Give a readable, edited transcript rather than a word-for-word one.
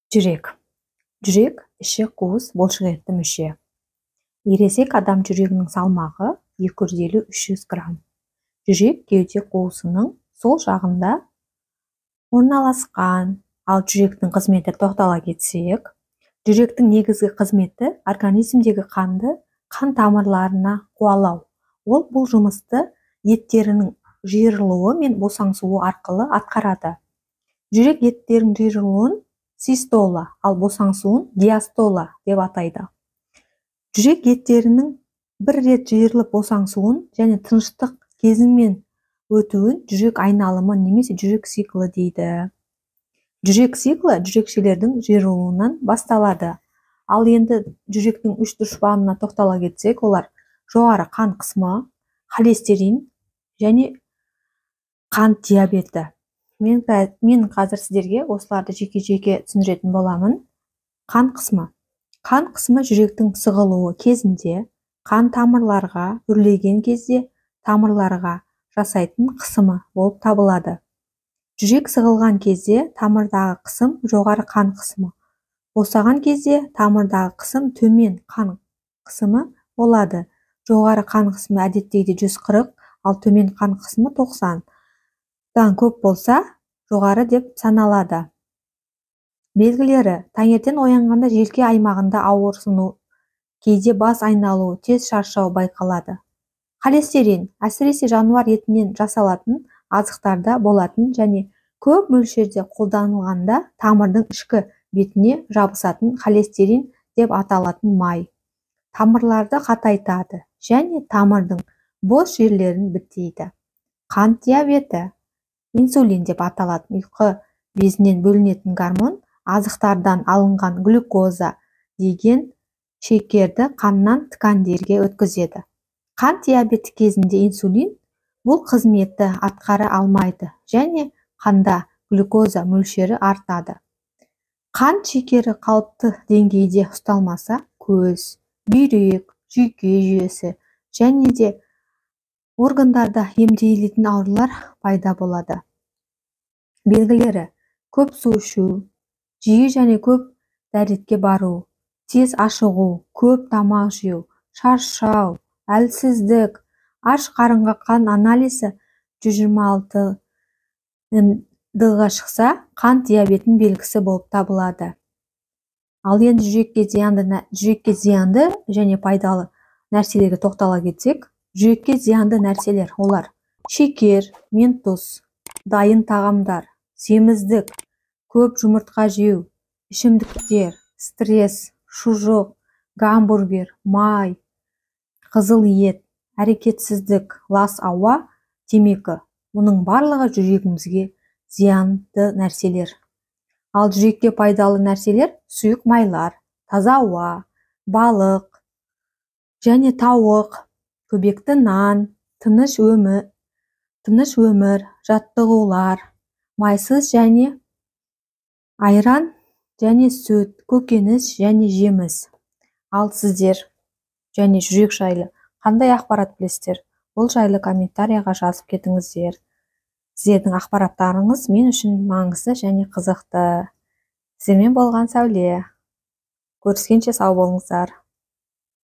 Жүрек. Жүрек іші қуыс бұлшықетті мүше. Ересек адам жүрегінің салмағы 250-300 грамм. Жүрек кеуде қуысының сол жағында орналасқан. Ал жүректің қызметі тоқтала кетсек, жүректің негізгі қызметі организмдегі қанды қан тамырларына қуалау. Ол бұл жұмысты еттерінің жиырылуы мен босаңсуы арқылы атқарады. Жүрек еттерінің жиырылуын систола, ал босаңсуын диастола деп атайды. Жүрек еттерінің бір рет жиырылып босаңсуын және тыныштық кезеңмен өтуін жүрек айналымы немесе жүрек циклі дейді. Жүрек циклі жүрекшелердің жиырылуынан басталады. Ал енді жүректің үш дұшпанына тоқтала кетсек, олар жоғары қан қысымы, холестерин және қант диабеті. Мен қазір сіздерге осыларды жеке-жеке түсіндіретін боламын. Қан қысымы. Қан қысымы жүректің сығылуы кезінде қан тамырларға үрлеген кезде тамырларға жасайтын қысымы болып табылады. Жүрек сығылған кезде тамырдағы қысым жоғары қан қысымы, босаған кезде тамырдағы қысым төмен қан қысымы болады. Жоғары қан қысымы әдеттегідей 140, ал төмен қан қысымы 90-дан көп болса, жоғары деп саналады. Белгілері: таңертең оянғанда желке аймағында ауырсыну, кейде бас айналу, тез шаршау байқалады. Холестерин әсіресе жануар етінен жасалатын азықтарда болатын және көп мөлшерде қолданылғанда тамырдың ішкі бетіне жабысатын холестерин деп аталатын май. Тамырларды қатайтады және тамырдың бос жерлерін бітейді. Қант диабеті. Инсулин деп аталатын ұйқы безінен бөлінетін гормон азықтардан алынған глюкоза деген шекерді қаннан ткандерге өткізеді. Қант диабеті кезінде инсулин бұл қызметті атқара алмайды және қанда глюкоза мөлшері артады. Қант шекері қалыпты деңгейде ұсталмаса, көз, бүйрек, жүйке жүйесі және де органдарда емделетін аурулар пайда болады. Белгілері: көп су ішу, жиі және көп дәретке бару, тез ашығу, көп тамақ жеу, шаршау, әлсіздік. Аш қарынға қан анализі 126 мд-ға шықса, қант диабетінің белгісі болып табылады. Ал енді жүрекке зиянды және пайдалы нәрселерге тоқтала кетсек, жүрекке зиянды нәрселер олар: шекер мен тұз, дайын тағамдар, семіздік, көп жұмыртқа жеу, ішімдіктер, стресс, шұжық, гамбургер, май, қызыл ет, әрекетсіздік, лас ауа, темекі. Мұның барлығы жүрегімізге зиянды нәрселер. Ал жүрекке пайдалы нәрселер сұйық майлар, таза ауа, балық және тауық, көбекті нан, тыныш өмір, жаттығулар, майсыз және айран және сүт, көкөніс және жеміс. Ал сіздер және жүрек жайлы қандай ақпарат білесіздер? Бұл жайлы комментарияға жазып кетіңіздер. Сіздердің ақпараттарыңыз мен үшін маңызды және қызықты. Сіздермен болған Сәуле. Көріскенше сау болыңыздар.